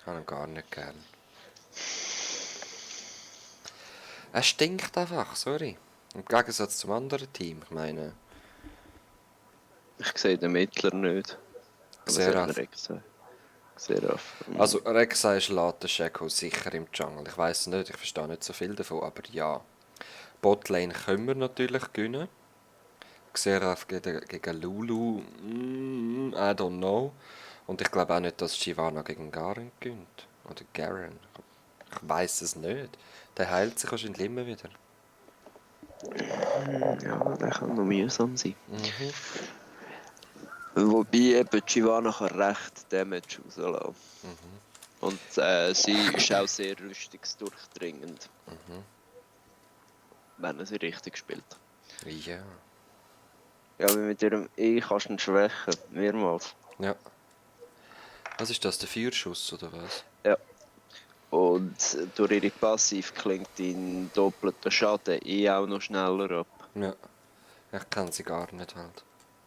habe ihn gar nicht gern. Er stinkt einfach, sorry. Im Gegensatz zum anderen Team, ich meine... Ich sehe den Mittler nicht. Aber Xerath. Xerath. Also Rek'Sai schlägt den Shaco sicher im Jungle. Ich weiß nicht, ich verstehe nicht so viel davon, aber ja. Botlane können wir natürlich gewinnen. Xerath gegen Lulu, I don't know. Und ich glaube auch nicht, dass Shyvana gegen Garen gewinnt. Oder Garen. Ich weiß es nicht. Der heilt sich wahrscheinlich immer wieder. Ja, der kann noch mühsam sein. Wobei eben Shyvana kann recht Damage rauslassen. Und sie ist auch sehr rüstungsdurchdringend. Wenn er sie richtig spielt. Ja. Ja, aber mit ihrem E kannst du ihn schwächen. Mehrmals. Ja. Was ist das, der Feuerschuss oder was? Ja. Und durch ihre Passiv klingt in doppelter Schaden auch noch schneller ab. Ja. Ich kenne sie gar nicht halt.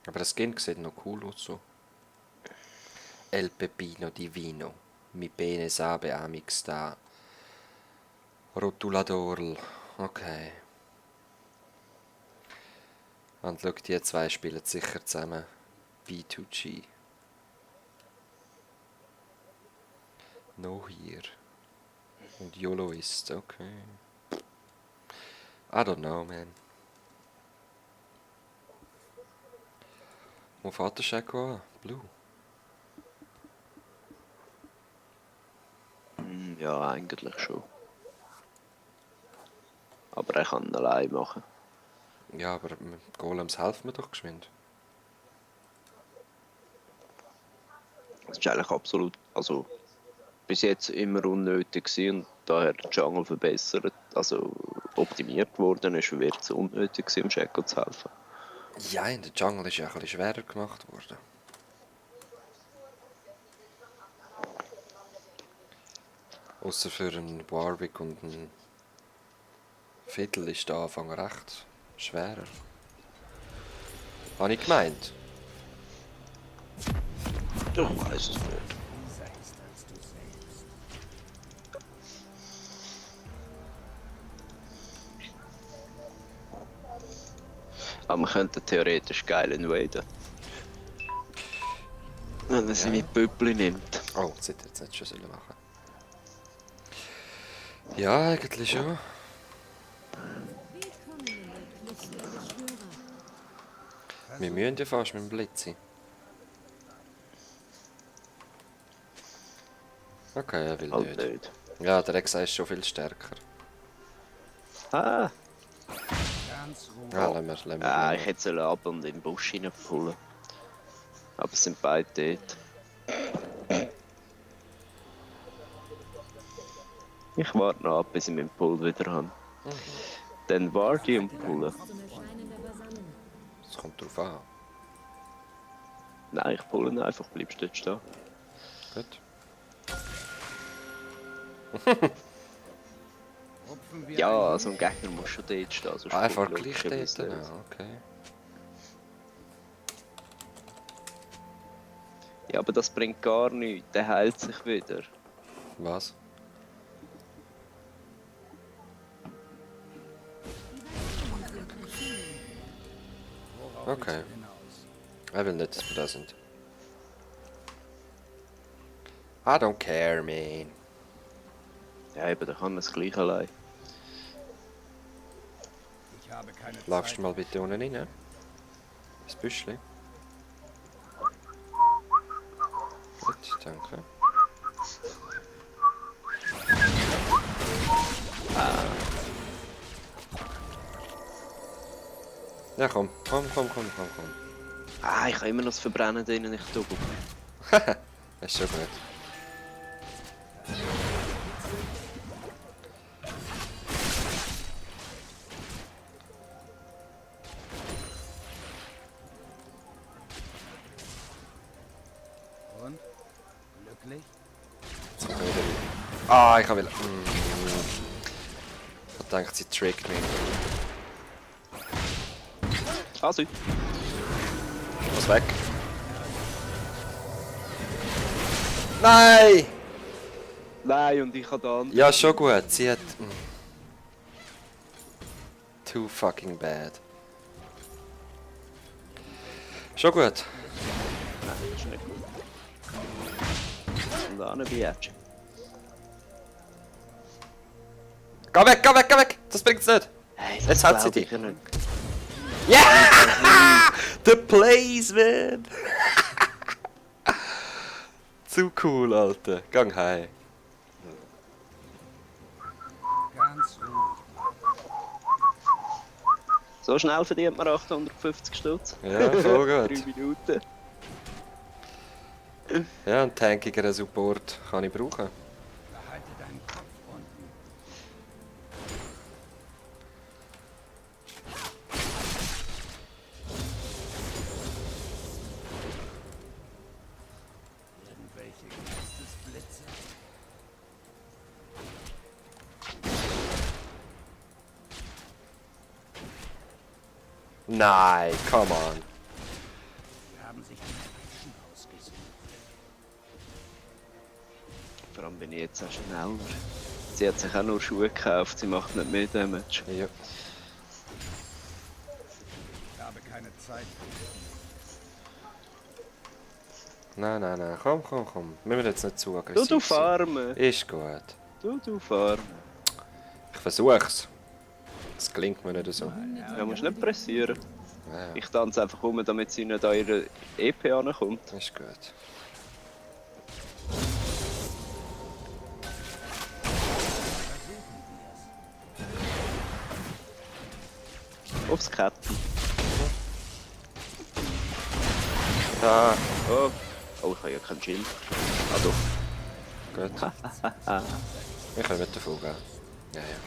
Aber das Skin sieht noch cool aus so. El Pepino Divino. Mi bene sabe amix da. Rotuladorl. Okay. Und schau, die zwei spielen sicher zusammen. B2G. No hier. Und YOLO ist, okay. I don't know, man. Wo fährt der Shaco an? Blue? Ja, eigentlich schon. Aber er kann ihn allein machen. Ja, aber mit Golems helfen wir doch geschwind. Das ist eigentlich absolut, also bis jetzt immer unnötig gewesen und daher der Jungle verbessert, also optimiert worden ist, wird es unnötig gewesen, um Shaco zu helfen. Ja, in der Jungle ist ja ein bisschen schwerer gemacht worden. Außer für einen Warwick und einen Fiddle ist der Anfang recht schwerer. Habe ich gemeint? Ich weiß es nicht. Aber man könnte theoretisch geil invaden. Wenn er seine Pöppli nimmt. Oh, das hätte jetzt nicht schon sollen machen. Ja, eigentlich schon. Wir müssen ja fast mit dem Blitz sein. Okay, er will Halt nicht. nicht. Ja, der Rek'Sai ist schon viel stärker. Ah! Ja, lassen wir Ah, ich hätte sollen ab und in den Busch reinpullen. Aber es sind beide dort. Ich warte noch ab, bis ich meinen Pull wieder habe. Dann warte ich und pulle. Es kommt drauf an. Nein, ich pulle ihn einfach, bleibst dort stehen. Gut. Ja, also ein Gegner muss schon dort stehen. sonst Einfach kommt gleich logischerweise dort, nicht. ja, okay. Ja, aber das bringt gar nichts. Der heilt sich wieder. Was? Okay. Er will nicht, dass wir da sind. I don't care, man. Ja, eben, da kann man es gleich allein. Lagst du mal bitte unten rein? Das Büschli. Gut, danke. Ja, komm. Komm. Ah, ich habe immer noch das Verbrennen drinnen, ich tue. Das ist schon gut. Und? Glücklich? Ah, ich will. Ich dachte, sie trickt mich. Also. Was weg? Nein! Nein, und ich habe da andere. Ja, schon gut. Sie hat... Too fucking bad. Schon gut. Nein, das ist nicht gut. Und auch nicht Biatch. Geh weg, geh weg, geh weg! Das bringt's nicht! Hey, Jetzt hat sie dich. nicht. Ja! The plays, man! Zu cool, Alter. Gang heim. Ganz ruhig. So schnell verdient man 850 Stutz. Ja, voll 3 gut. Minuten. Ja, einen tankigeren Support kann ich brauchen. Behalte deinen Kopf unten. Irgendwelche Geistesblitze. Nein, come on. Sie haben sich den Menschen ausgesucht. Vor allem bin ich jetzt auch schneller. Sie hat sich auch nur Schuhe gekauft, sie macht nicht mehr Damage. Ja. Ich habe keine Zeit für dich. Nein, nein, nein. Komm, komm, komm. Müssen wir jetzt nicht zu Du aggressiv sein. farmen! Ist gut. Du farmen! Ich versuch's. Es gelingt mir nicht so. Ja, musst nicht pressieren. Ja, ja. Ich tanze einfach um, damit sie nicht an ihre EP ankommt. Ist gut. Aufs Ketten. Da. Oh. Oh, ich habe ja kein Schild. Ah doch. Gut. Wir können mit davon gehen. Ja, ja.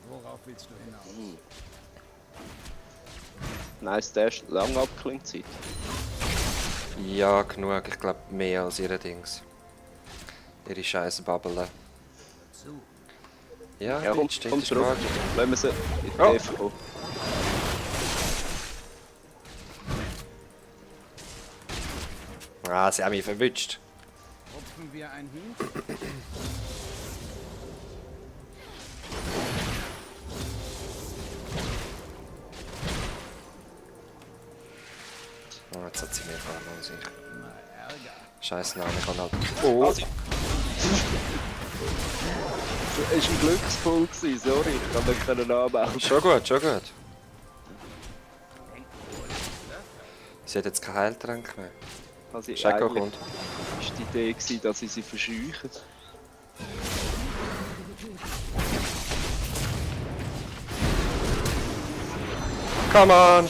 Worauf willst du hinaus? Nice Dash, lang Abklingzeit. Ja, genug. Ich glaube mehr als ihre Dings. Ihre scheiß Bubble. Zu. Ja, Ja, komm, jetzt steht komm die zurück. Frage. Lassen wir sie in die Oh. Def kommen. Ah, sie haben mich verwünscht. Rupfen wir ein Hühnchen? Oh, jetzt hat sie mir verloren, sich. Immer Ärger. Scheiß Name, ich kann halt... Oh! Also. Es war ein Glücksfall, sorry, ich kann nicht anmelden. Schon gut, schon gut. Sie hat jetzt kein Heiltränk mehr. Also Scheko eigentlich kommt. war die Idee, gewesen, dass sie verscheuchen. Come on!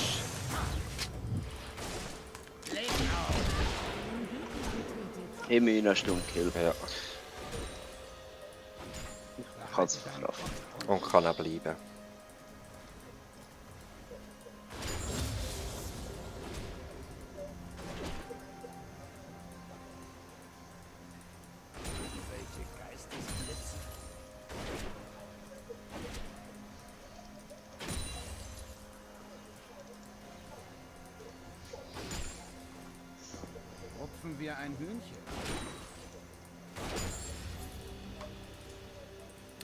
Immerhin hast du einen Kill. Ja, Ich kann es verkraften. und kann auch bleiben. Welche Geistesblitze? Rupfen wir ein Hühnchen?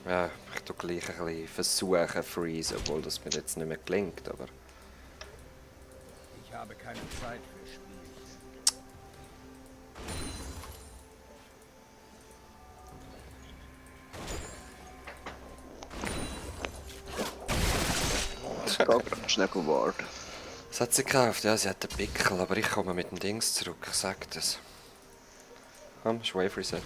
Ja, ich tue gleich ein bisschen versuchen freeze, obwohl das mir jetzt nicht mehr gelingt, aber... Ich habe keine Zeit für Spielchen. Ich gehe gerade schnell warten. Was hat sie gekauft? Ja, sie hat den Pickel, aber ich komme mit dem Dings zurück, ich sag das. Komm, ist Wave Reset.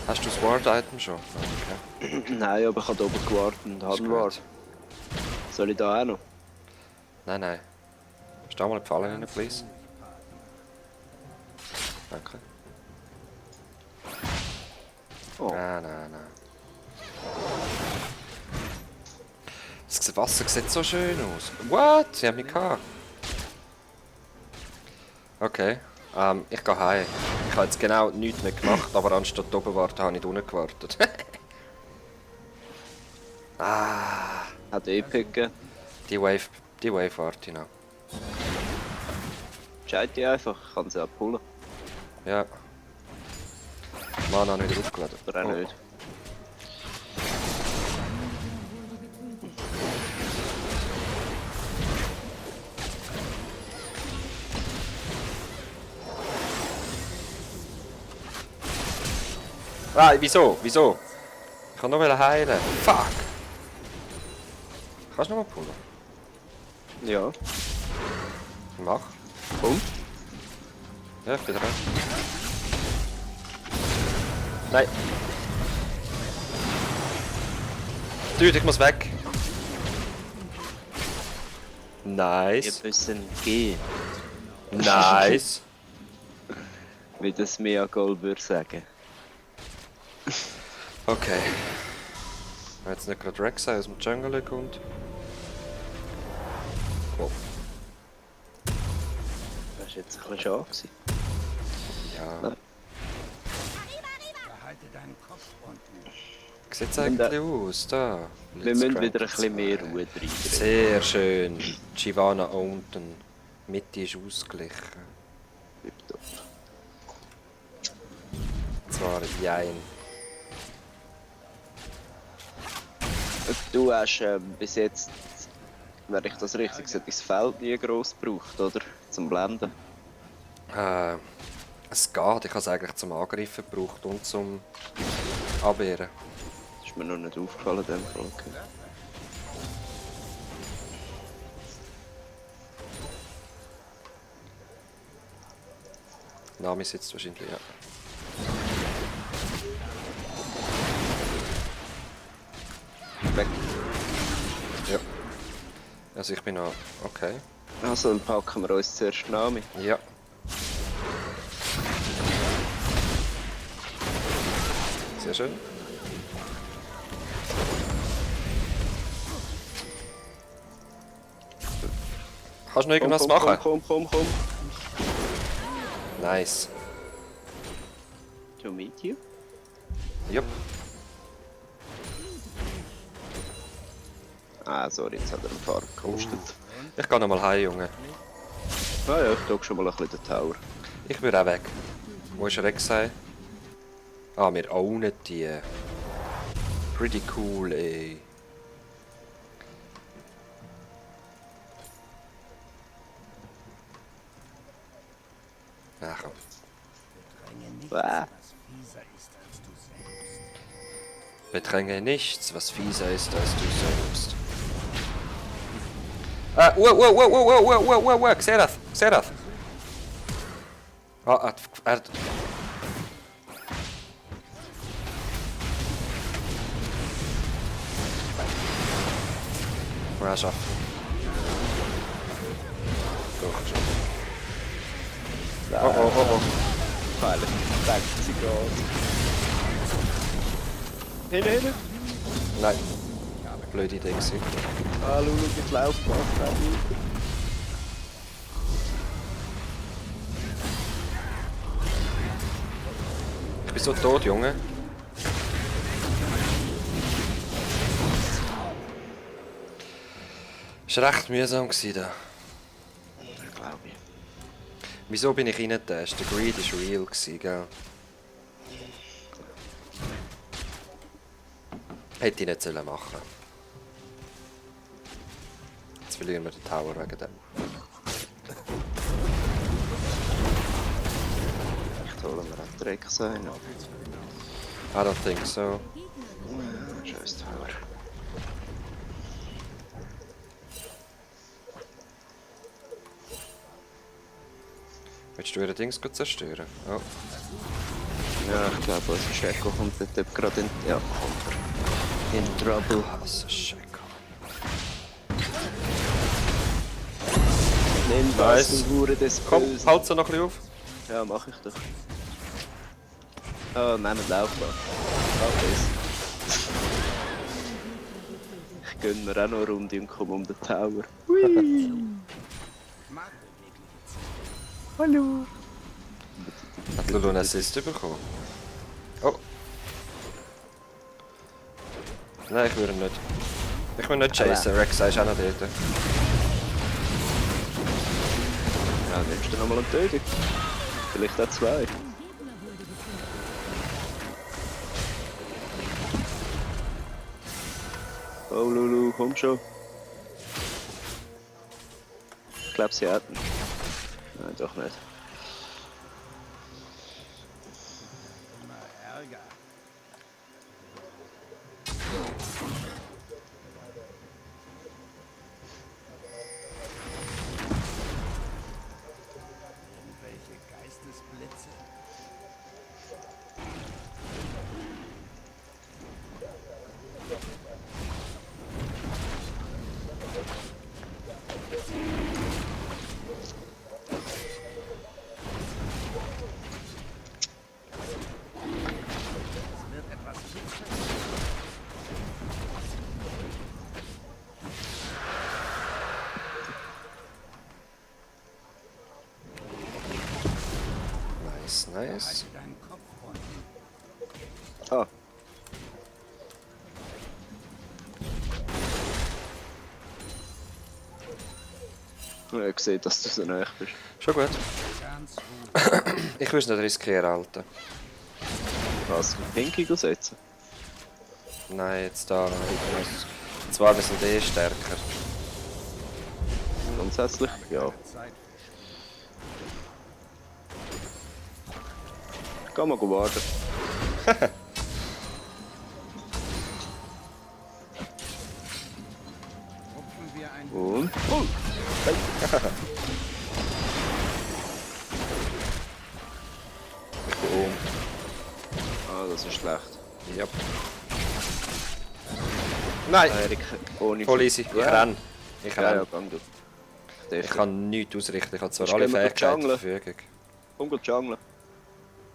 Hast du das Ward-Item schon? Okay. Nein, aber ich habe da oben gewartet und Ist habe gut. gewartet. Soll ich da auch noch? Nein, nein. Steh mal in die Falle rein, please. Danke. Oh. Nein, nein, nein. Das Wasser sieht so schön aus. What? Sie haben mich gehabt. Okay. Ich gehe heim. Ich habe jetzt genau nichts mehr gemacht, aber anstatt oben warten habe ich unten gewartet. Ah, Hat Epic gegeben. die Wave warte ich noch. Entscheid die einfach, ich kann sie abholen. Ja. Mana nicht aufgeladen. Oder auch nicht. Ah, wieso? Wieso? Ich kann noch heilen. Fuck! Kannst du noch mal pullen? Ja. Mach. Komm. Ja, ich bin dran. Nein. Dude, ich muss weg. Wir Nice. müssen gehen. Nice. Wie das Mia Gold würde sagen. Okay. Wenn jetzt nicht gerade Rek'Sai aus dem Jungle kommt. Oh. Das war jetzt ein bisschen schade gewesen. Ja. Nein. Behalte deinen Kopf unten. Wie sieht es eigentlich aus? Da. Wir müssen wieder ein bisschen mehr Ruhe rein. Sehr schön. Shyvana unten. Mitte ist ausgeglichen. Tipptopp. Zwar jein. Du hast bis jetzt, wenn ich das richtig sehe, dein Feld nie gross gebraucht, oder? Zum Blenden. Es geht. Ich habe es eigentlich zum Angreifen gebraucht und zum Abwehren. Das ist mir noch nicht aufgefallen in dem Fall. Okay. Nami sitzt wahrscheinlich, ja. Weg. Ja. Also ich bin noch... Okay. Also dann packen wir uns zuerst Nami. Ja. Sehr schön. Kannst du noch irgendwas machen? Komm. Nice. To meet you. Jupp. Ah, sorry, jetzt hat er einen Farb gekostet. Ich gehe nochmal heim, Junge. Ah ja, ich drücke schon mal ein bisschen den Tower. Ich würde auch weg. Wo ist Rek'Sai? Ah, wir ownen die. Pretty cool, ey. Ach komm. Bedränge nichts, was fieser ist als du selbst. Bedränge nichts, was fieser ist als du selbst. Wow, Xerath. Ah, er hat... Ja, schafft. Doch, schon. Oh. Pfeile. Danke, sie geht. Hinten. Nein. Blöde Idee gewesen. Ah, schau, jetzt läuft was. Ich bin so tot, Junge. Es war recht mühsam gewesen da. Glaube ich. Wieso bin ich reingetastet? Der Greed war real gewesen, gell? Hätte ich nicht sollen machen. Jetzt verlieren wir den Tower wegen dem. Vielleicht holen wir einen Dreck sein. I don't think so. Scheiß Tower. Willst du ihr Dings zerstören? Oh. Ja, ich glaube, unser Schecko kommt dort gerade in... Ja, kommt er. In Trouble. Was ein Scheiße. Nimm Nice. das, du Hure des Komm, Bösen. halt sie noch ein bisschen auf. Ja, mach ich doch. Oh, nein, lauf mal. Lauf es. Ich gönn mir auch noch eine Runde und komme um den Tower. Hui. Hallo. Hat Lulu einen Assist bekommen? Oh. Nein, ich würde nicht. Ich will nicht chasen, Rex ist auch noch dort. Ja, nimmst du nochmal eine Tötung? Vielleicht auch 2. Oh Lulu, komm schon. Ich glaube, sie hätten. Nein, doch nicht. Nice. Ah. Ich sehe, dass du so nah bist. Schon gut. Ich will es nicht riskieren, Alter. Was? Pinky setzen? Nein, jetzt da. Zwar, wir sind eh stärker. Grundsätzlich? Ja. Geh mal warten. Und? Oh! Ich bin oben. Ah, das ist schlecht. Ja. Nein! Erik, ohne... Voll easy. Ich Ja. renn. Ich Ja, ja, renn. gang du. Ich kann nichts ausrichten. Ich habe zwar Willst du alle gehen wir Fähigkeiten zur junglen? Verfügung. Komm, gut jungeln.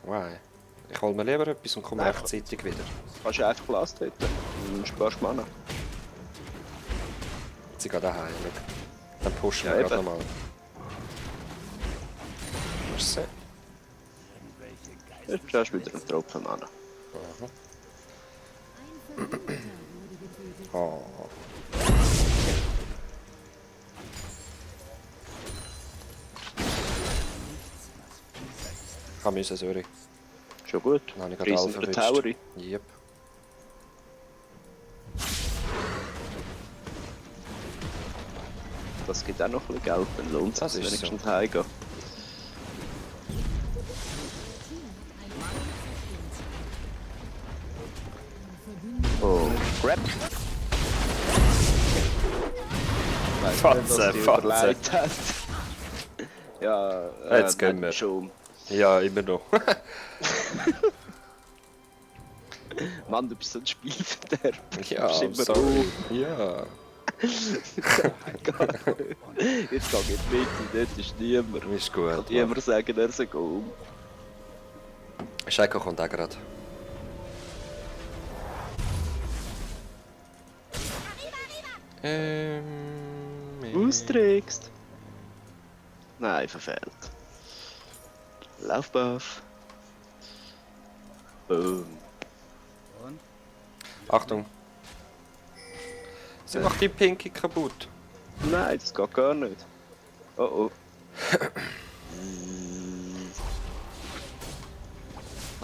Wow. Ich hol mir lieber etwas und komme Nein. rechtzeitig wieder. Kannst du einfach Last treten. Dann sparst du Mana. Sie geht daheim. Dann pushen Ja, wir gerade eben. nochmal. Merci. Jetzt hast du wieder einen Tropfen Mana. Oh. Ich habe müssen, sorry. Schon gut. Dann habe ich gerade alle Riesen der verwischt. Towery. Yep. Das gibt auch noch ein bisschen Geld, dann lohnt es Das sich ist so. wenigstens heimgehen. Oh, Grab! Weiss Fatze, nicht, was die Fatze. überlegt hat. Ja, Jetzt gehen wir. schon. Ja, immer noch. Mann, du bist so ein Spielverderber. Ja, Du bist immer sorry. Ja. Jetzt gehe ich mit, dort ist niemand. Ist gut. Kann niemand sagen, er sei um. Scheko kommt auch gerade. Austrickst. Nein, verfehlt. Laufbuff. Boom. Achtung. Sie macht die Pinky kaputt. Nein, das geht gar nicht. Oh oh.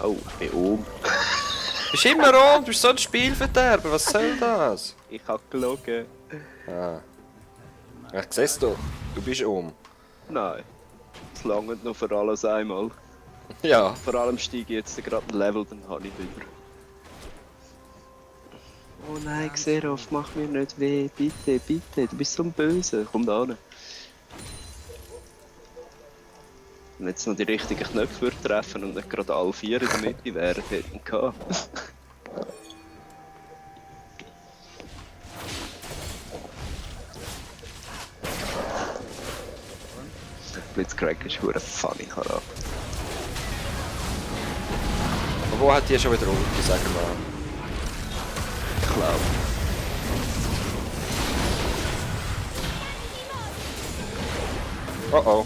Oh, ich bin oben. Du bist immer rund, du bist so ein Spielverderber, was soll das? Ich hab gelogen. Ah. Ich seh's doch, du bist Nein. Es langt noch für alles einmal. Ja. Vor allem steige ich jetzt gerade ein Level, dann habe ich drüber. Oh nein, Xerof, mach mir nicht weh. Bitte, bitte. Du bist so ein Böse. Komm da hin. Wenn jetzt noch die richtigen Knöpfe würde treffen und nicht gerade alle 4 in der Mitte wären, hätten wir gehabt. Blitzcrack ist verdammt funny, Kara. Und wo hat die schon wieder Ulti, sag mal? Ich glaube. Oh oh.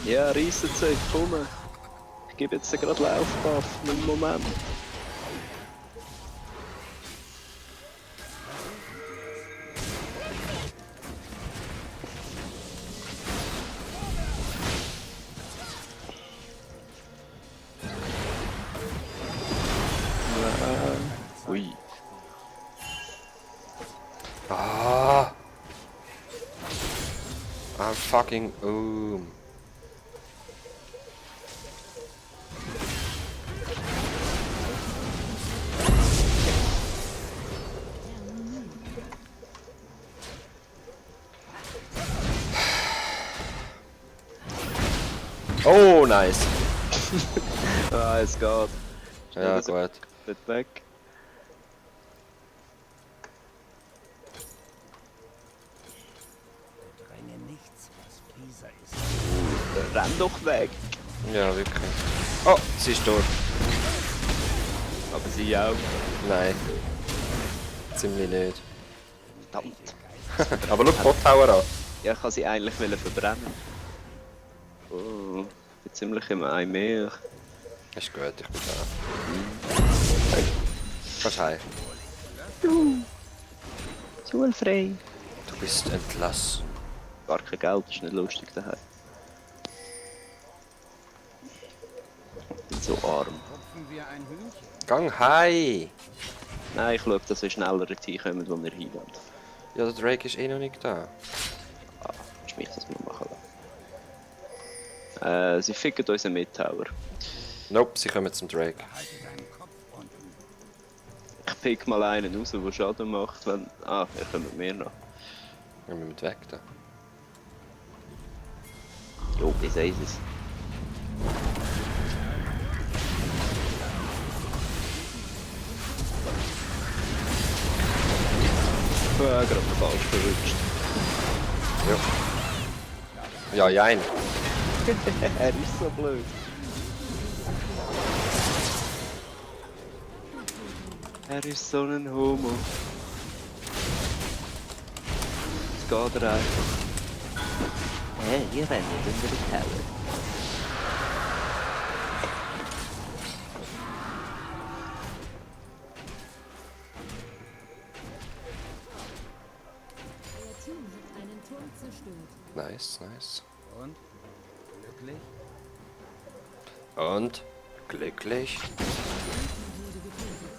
Ja, reissen sich, komm. Ich gebe jetzt gerade Laufbuff, einen Moment. Ui. Ah! I'm fucking Oh, nice. Ah, es geht. Ja, das gut. nicht weg. Dränge nichts, was fieser ist. Renn doch weg. Ja, wirklich. Oh, sie ist tot. Aber sie auch. Nein. Ziemlich nicht. Verdammt. Aber schau Bot Tower an. Ja, ich kann sie eigentlich verbrennen. Oh, ich bin ziemlich im Ei mehr. Ist gut, ich bin da. Kannst heim. Schulfrei. Du bist entlassen. Gar kein Geld, ist nicht lustig daheim. Ich bin so arm. Rupfen wir ein Hühnchen. Gang heim! Nein, ich schaue, dass wir schneller hinkommen, wo wir hin wollen. Ja, der Drake ist eh noch nicht da. Kannst mich das mal machen lassen. Sie ficken unseren Mid-Tower. Nope, sie kommen zum Drake. Halte deinen Kopf unten. Ich pick mal einen raus, der Schaden macht, wenn... Ah, er kommt mit mir noch. Wir müssen weg da. Jo, ich sehe es. Ja, gerade falsch verwünscht. Ja, jein. Er ist so blöd. Er ist so ein Homo. Jetzt geht er einfach. Hey, ihr rennt unter den Tower. Euer Team hat einen Turm zerstört. Nice, nice. Und? Glücklich? Und? Glücklich? Wurde getötet.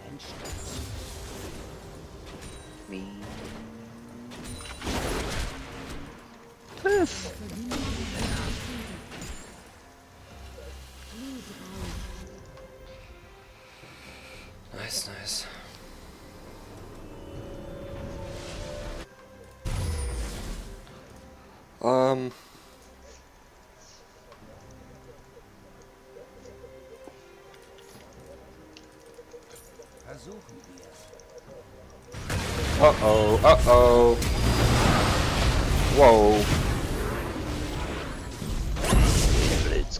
Endstand. Nice, nice. Versuchen wir es. Oh oh, oh oh. Wow.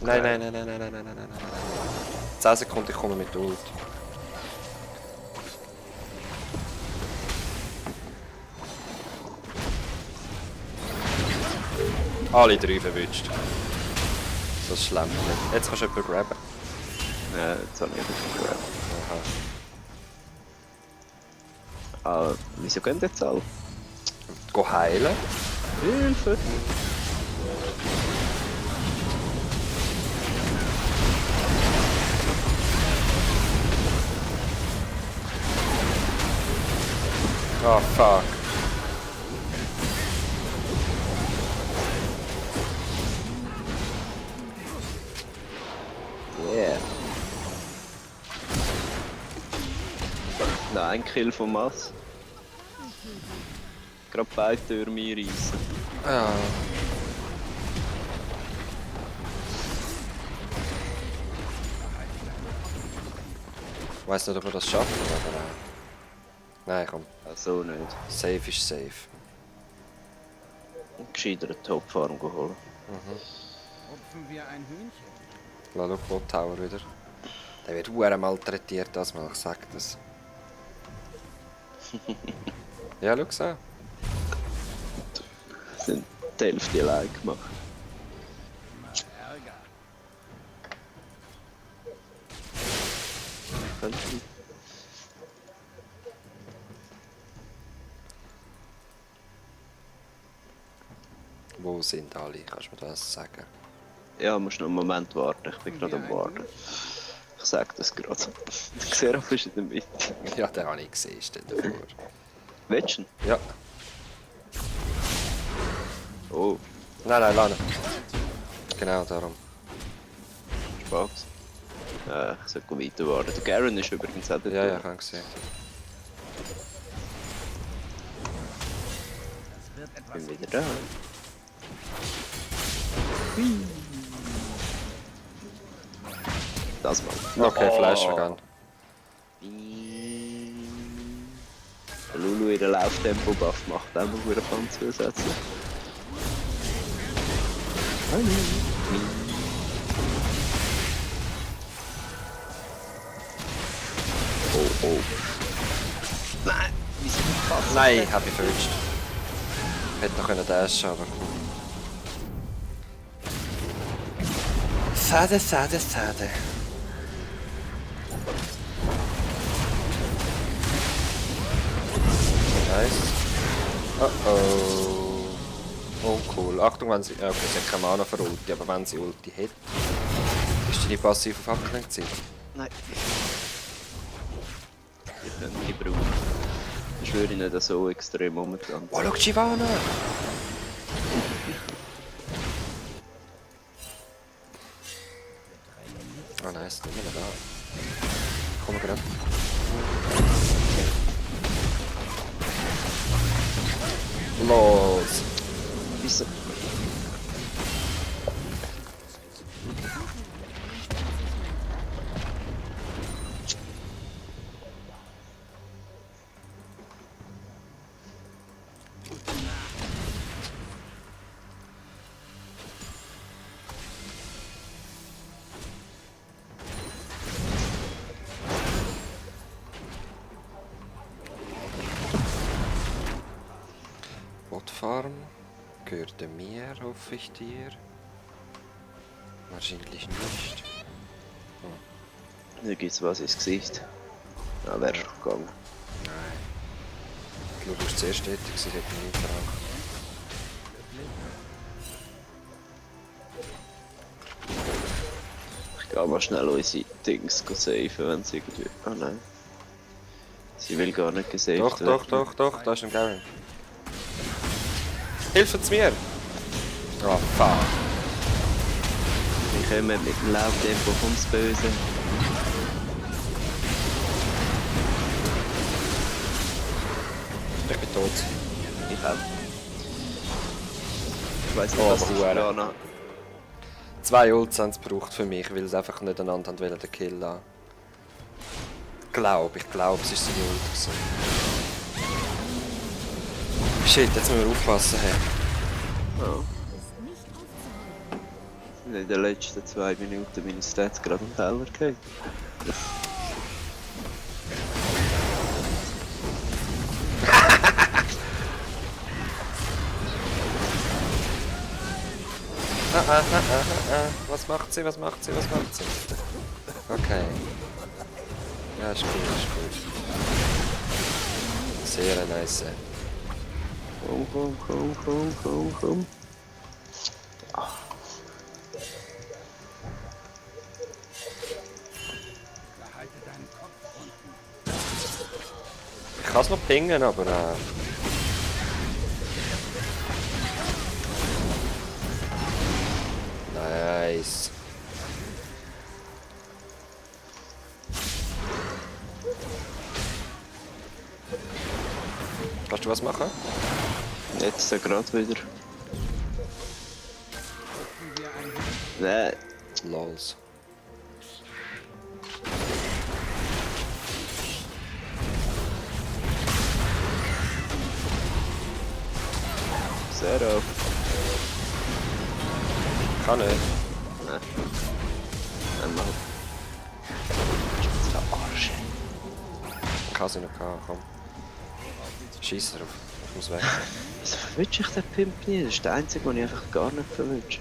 Nein, nein, nein, nein, nein, nein, nein, nein, nein, nein. 10 Sekunden, ich komme mit Ult. Alle 3 verwünscht. Das ist schlimm. Jetzt kannst du jemanden grabben. Ja, jetzt habe ich nicht gehört. Aha. Ah, wieso gehen jetzt alle? Go heilen. Hilfe! Oh fuck. Yeah. Nein, ein Kill von Mass. Gerade beide Türme einreissen. Ja. Ich weiß nicht, ob wir das schaffen, aber nein, komm. So nicht. Safe ist safe. Gescheiter eine Topfarm geholt. Rupfen wir ein Hühnchen. Lass auf Bot Tower wieder. Der wird verdammt malträtiert, das mal, ich sag das. Ja, schau an. Sind die Hälfte allein gemacht. Ärger. Wo sind alle? Kannst du mir das sagen? Ja, musst noch einen Moment warten. Ich bin gerade am Warten. Ich sag das gerade. Der Xerath ist in der Mitte. Ja, den habe ich gesehen, stell dir vor. Willst du ihn? Ja. Oh, Nein, lass ihn. Genau, darum. Spaß. Ich sollte weiter warten. Der Garen ist übrigens auch dort. Ja, ich habe gesehen. Das wird Ich etwas bin wieder da. Das mal. Okay, Flash vergangen. Der Lulu in der Lauftempo-Buff macht auch noch wieder Fun zusätzlich. Oh. Nein! Wieso nicht? Nein, habe ich verwünscht. Hätte noch können dashen, aber... Schade. Nice. Oh cool. Achtung, wenn sie... Okay, sie hat keine Mana für Ulti, aber wenn sie Ulti hat... Ist deine passive Fackel Zeit? Nein. Ich könnte die brauchen. Ich schwöre nicht so extrem momentan. Oh, schau Shyvana! Oh nice, nicht mehr da. Komm gerade. Los! Wieso? Botfarm gehört mir, hoffe ich dir. Wahrscheinlich nicht. Da gibt's was ins Gesicht. Ja, wär schon gegangen. Nein. Du warst zuerst tätig, sie hat mich nicht verrankt. Ich gehe mal schnell unsere Dings safen, wenn sie irgendwie... Ah nein. Sie will gar nicht gesaved Doch, da ist ein Garen. Hilft mir! Oh, fuck. Wir kommen mit dem Lauftempo ums Böse. Ich bin tot. Ich auch. Ich weiss nicht, Oh, was aber ich Huere. getan habe. 2 Ults haben es gebraucht für mich, weil sie einfach nicht einander haben wollen, den Kill lassen. Ich glaube, es ist seine Ult gewesen. Shit, jetzt müssen wir aufpassen. Hey. Ja. Ist nicht aufzuhalten. In den letzten 2 Minuten meine Stats gerade am Teller gehabt. Was macht sie? Okay. Ja, ist gut. Sehr nice. Komm. Behalte deinen Kopf unten. Ich kann es noch pingen, aber... Nice. Kannst du was machen? Jetzt gerade wieder. Wir ein Nein. Lols. Sehr auf. Kann nicht. Nein. Einmal. Der Arsch. Ich kann sie noch haben, komm. Scheiß drauf. ich muss weg. Wieso verwünsche ich den Pimp nie? Das ist der einzige, den ich einfach gar nicht verwünsche.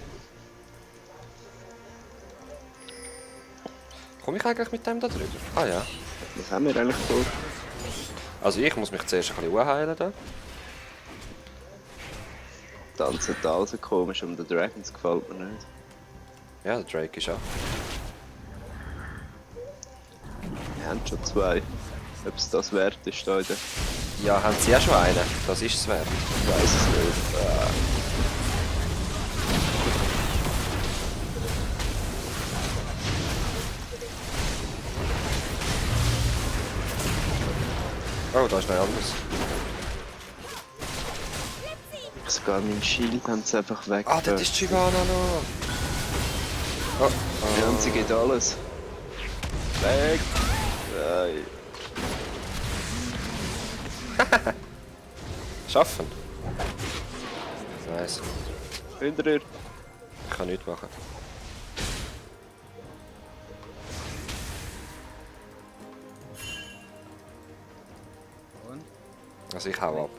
Komme ich eigentlich mit dem da drüber? Ah ja. Was haben wir eigentlich vor? Also ich muss mich zuerst ein bisschen heilen da. Tanzen alles komisch und der Dragons gefällt mir nicht. Ja, der Drake ist auch. Wir haben schon 2. Ob es das wert ist, da in der... Ja, haben sie ja schon einen. Das ist es wert. Ich weiss es nicht. Oh, da ist noch anders. Sogar mein Shield haben sie einfach weg. Ah, das ist Shyvana noch. Oh, Ja, und sie geht alles. Weg! Nein. Schaffen. Nice. Hinter ihr. Ich kann nichts machen. Und? Also ich hau ab.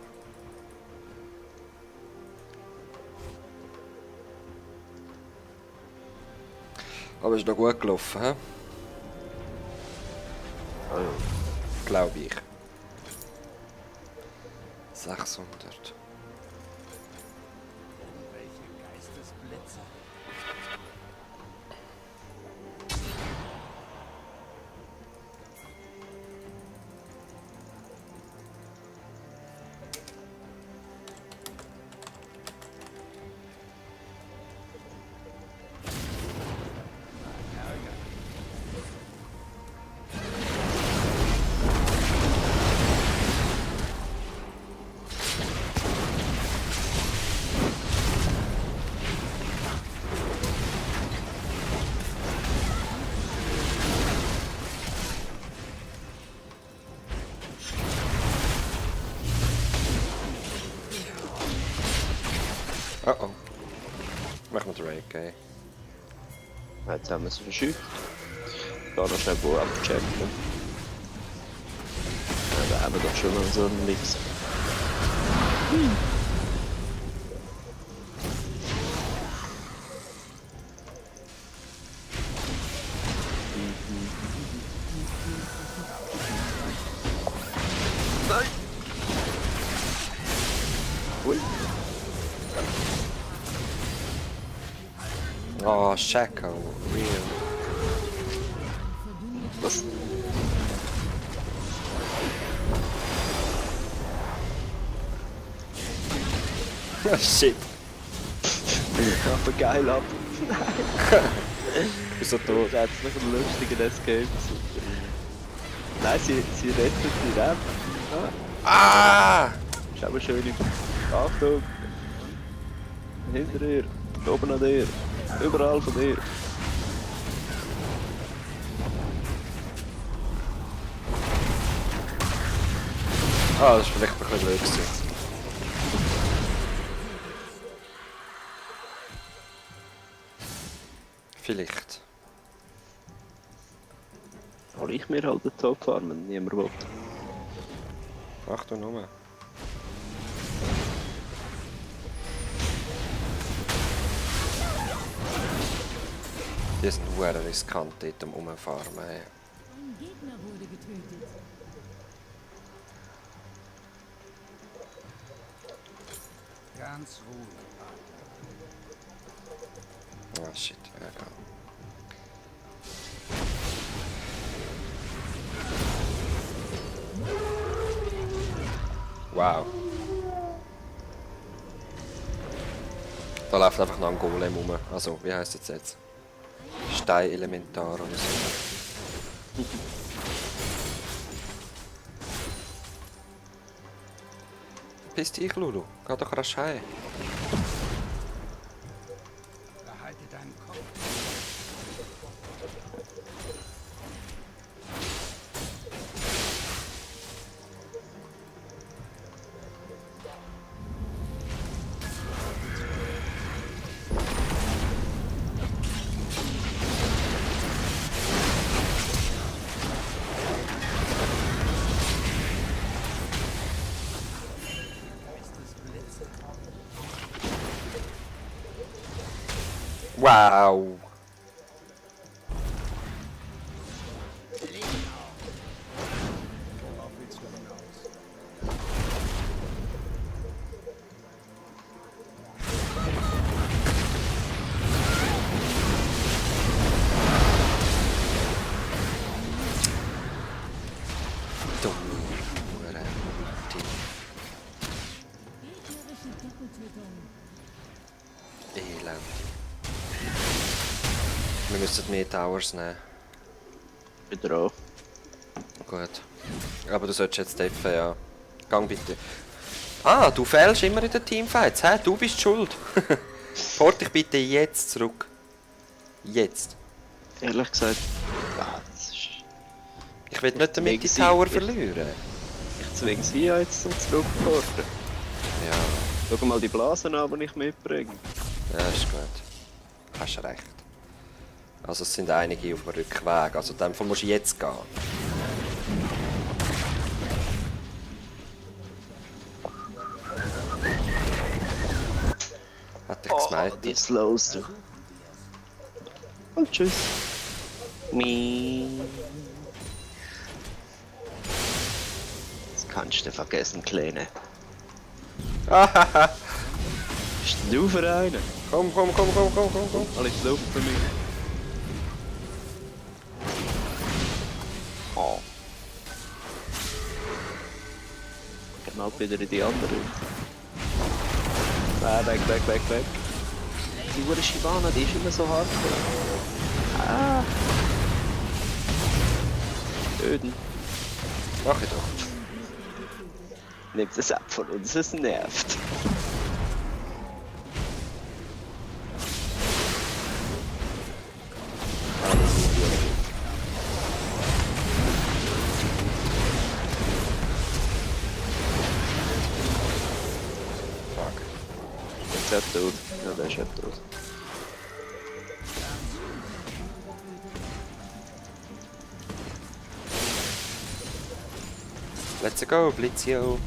Aber ist noch gut gelaufen, hä? Oh ja. Glaube ich. 600. Welche Geistesblitze? Oh oh. Mach mal Drake, ey. Jetzt haben wir es verschüttet. Da noch schnell wo abchecken. Ja, da haben wir doch schon mal so einen Mix. Nein! Ui. Oh, Shaco, real. Was? Oh shit. Aber geil ab. Wieso Das tot? ist jetzt noch ein lustiger Escape. Nein, sie rettet die Rap. Ah! Ist aber schön im... Achtung! Hinter dir, oben an dir, überall von dir. Ah, das ist vielleicht ein bisschen blöd gewesen. Vielleicht. Hol ich mir halt den Top-Farm, wenn niemand will. Achtung nur. Die sind sehr riskant dort am Rumfarmen. Ey. Ein Gegner wurde getötet. Ganz ruhig. Ah shit, ja egal. Wow. Da läuft einfach noch ein Golem rum. Also, wie heisst das jetzt? Steinelementar oder so. Bist dich, Lulu? Geh doch rasch heim. Behalte deinen Kopf. Wow. Worauf willst du hinaus? Dumme Hure. Gegnerische Doppeltötung. Elend. Wir müssen mehr Towers nehmen. Wieder an. Gut. Aber du solltest jetzt deffen, ja. Gang bitte. Ah, du fehlst immer in den Teamfights. Hä? Du bist schuld. Port dich bitte jetzt zurück. Jetzt. Ehrlich gesagt, ja, das ist... Ich will nicht damit die Ich- Tower ich- verlieren. Ich zwinge sie ja jetzt zum Zurückfordern. Ja, Schau mal die Blasen an, die ich mitbringe. ja, ist gut. Hast recht. Also es sind einige auf dem Rückweg. Also in dem Fall musst du jetzt gehen. Hat dich gesmeint. die Slows, du. Und tschüss. Das kannst du vergessen, Kleine. Bist du für einen? Komm. Alles Luft für mich. Oh. Genau wieder in die andere. Weg. Die Uhr Shivana, die ist immer so hart. Ah. Töten. Mach ich doch. Nimmt es ab von uns, es nervt. Fuck. Jetzt ist er tot. Ja, der ist ja tot. Let's go, Blitzio.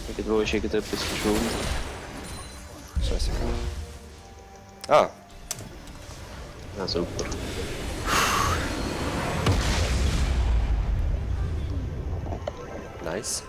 Irgendwo ist irgendetwas verschwunden. Scheißegal. Ah, Ja, super. nice.